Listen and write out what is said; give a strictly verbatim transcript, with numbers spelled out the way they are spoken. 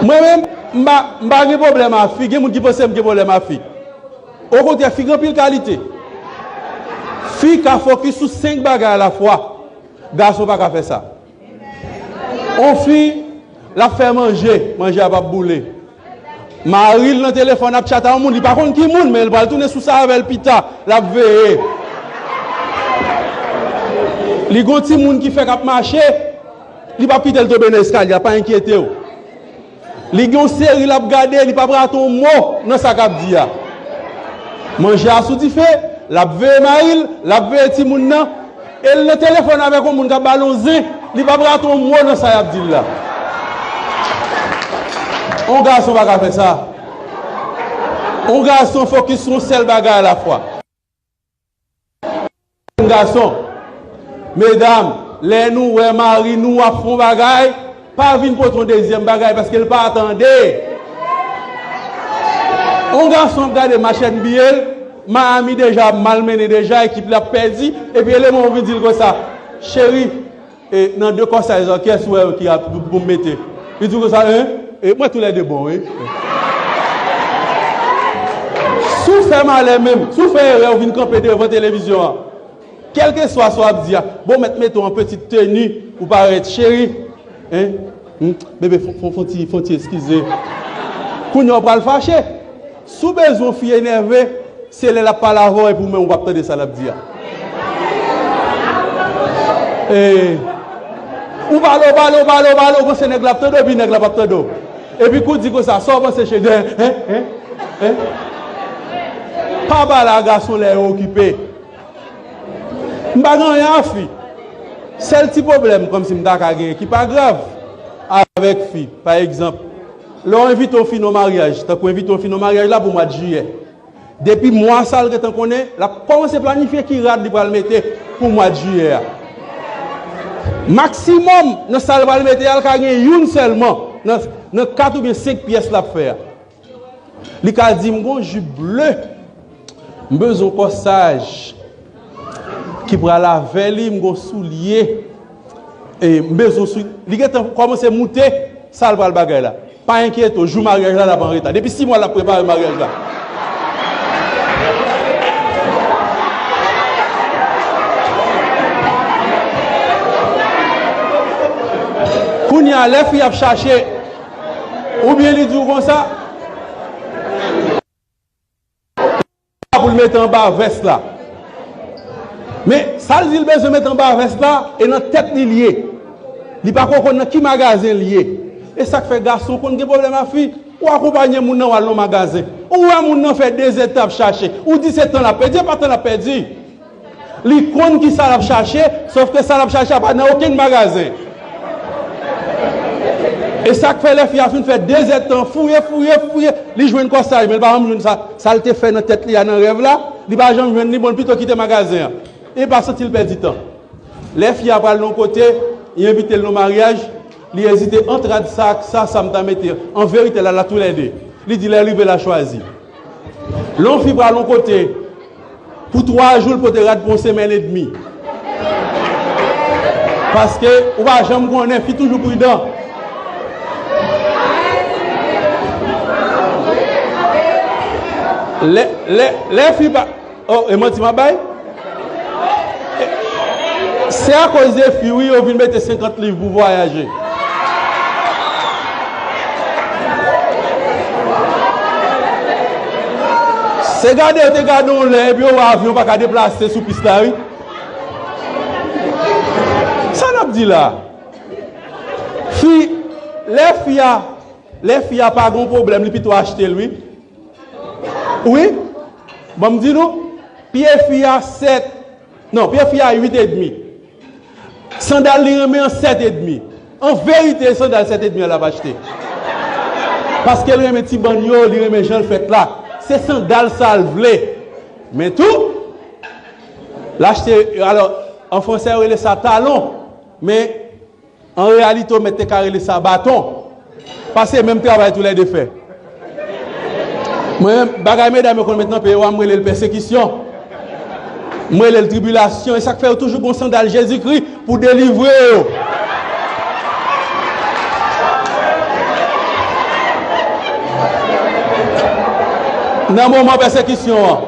Mwen menm, m pa, m pa gen pwoblèm a fi. Gen moun ki panse m gen pwoblèm a fi. Okontrè, fi gen anpil kalite. Fi ka fokis sou senk bagay alafwa. Gason pa ka fè sa. On fi, l ap fè manje, manje a p ap boule. Mari l nan telefòn ap tchat a yon moun, li pa konn ki moun, men l pral tounen sou sa avè l pita, l ap veye. Li gon timoun ki fèk ap mache, li p ap kite l tonbe nan eskalye a, pa enkyete w. Li gen yon seri l ap gade, li p ap rate yon mo nan sa k ap di a. Manje a sou dife, l ap veye mari l, l ap veye timoun nan, e l nan telefòn avèk yon moun k ap ba l yon zen, li p ap rate yon mo nan sa y ap di l la. On gason pa ka fè sa. On gason fokis sou yon sèl bagay alafwa. Gason, medam, lè nou wè mari nou ap fè yon bagay, pa vin pote yon dezyèm bagay paske l pa tande. On gason ap gade match N B A, Miami deja ap malmennen deja, ekip li ap pèdi, epi eleman ou vin di l konsa, cheri, e nan de kòsaj la, kiyès ou wè ki ap pou m mete? Li di w konsa, en? E mwen toulède bon, wi. Si w fè malè menm, si w fè erè, ou vin kanpe devan televizyon an, kèlkeswa sa w ap di a, bon, mèt mete w an pitit teni, ou parèt, cheri, en? Hmm? Bebe, fon, fon, fon ti, fon ti eskize. Kounye a w pral fache. Si w bezwen yon fi enève, se lè l ap pale avè w epi ou menm ou p ap tande sa l ap di a. E, ou pale, ou pale, ou pale, ou pale, ou panse nèg la ap tande w, epi nèg la p ap tande w. Epi kou di konsa, sa w panse, cheri? En, en, en, en? Pa pale a gason lè yo okipe. M pa gen anyen a fi. Sèl ti pwoblèm kòmsi m ta ka genyen ki pa grav avèk fi, pa egzanp, lè w envite yon fi nan maryaj, tankou envite yon fi nan maryaj la pou mwa d jiyè. Depi mwa sa a l gentan konnen, l ap kòmanse planifye ki rad li pral mete pou mwa d jiyè a. Maksimòm nan sa l pral mete a, l ka gen youn sèlman nan, nan kat oubyen senk pyès l ap fè a. Li ka di m gon jip ble, m bezwen kòsaj ki pral avè li, m gon soulye, e m bezwen sou, li gentan kòmanse moute sa l pral bagay la. Pa enkyete w, jou maryaj la, l ap anreta. Depi sis mwa, l ap prepare maryaj la. Kounye a, lè fi ap chache, oubyen li di w konsa, pou l mete anba vès la. Men, sa l di l bezwen mete anba vès la, e nan tèt li l ye. Li pa ko konn nan ki magazen l ye. E sa k fè gason konn gen pwoblèm ak fi. Ou akonpaye moun nan, w al nan magazen. Ou wè moun nan fè de zèdtan ap chache. Ou di se tan l ap pèdi, e pa tan l ap pèdi. Li konn ki sa l ap chache, sòf ke sa l ap chache a pa nan okenn magazen. E sa k fè lè fi a fin fè de zèdtan fouye, fouye, fouye, li jwenn kòsaj, men li pa janm jwenn sa, sa l te fè nan tèt li a nan rèv la, li pa janm jwenn li, bon, l pito kite magazen an. E pa santi l pèdi tan. Lè fi a pral nan yon kote, li envite l nan maryaj, li ezite ant rad sa ak sa, sa m ta mete. An verite, l al la toulède. Li di lè l rive l a chwazi. Lè yon fi pral yon kote, pou twa jou, l pote rad pou yon semèn edmi. Paske ou pa janm konnen, fi toujou pridan. Lè, lè, lè fi pa, oh, e manti m ap bay? Se akoz de fi, wi, yo vin mete senkant liv pou vwayaje. Se gade yo te gade yon lè, epi yo wè avyon pa ka deplase sou pis la, wi. Sa n ap di la? Fi, lè fi a, lè fi a pa gon pwoblèm, li pito achte l, wi. Wi. Ban m di nou, pye fi a sèt, non, pye fi a uit edmi. Sandal li renmen an sèt edmi. An verite, sandal sèt edmi an l ap achte. Paske l renmen ti bann yo, li renmen jan l fèt la. Se sandal sa l vle. Men tou, l achte, alò, an fransè, yo rele sa talon. Men, an reyalite, w mèt te ka rele sa baton. Paske menm travay toulède fè. Mwen, bagay medam yo konn met nan pye yo a, m rele l pèsekisyon. M rele l tribilasyon. E sa k fè yo toujou gon sandal Jezikri pou delivre yo. Nan moman pèsekisyon an,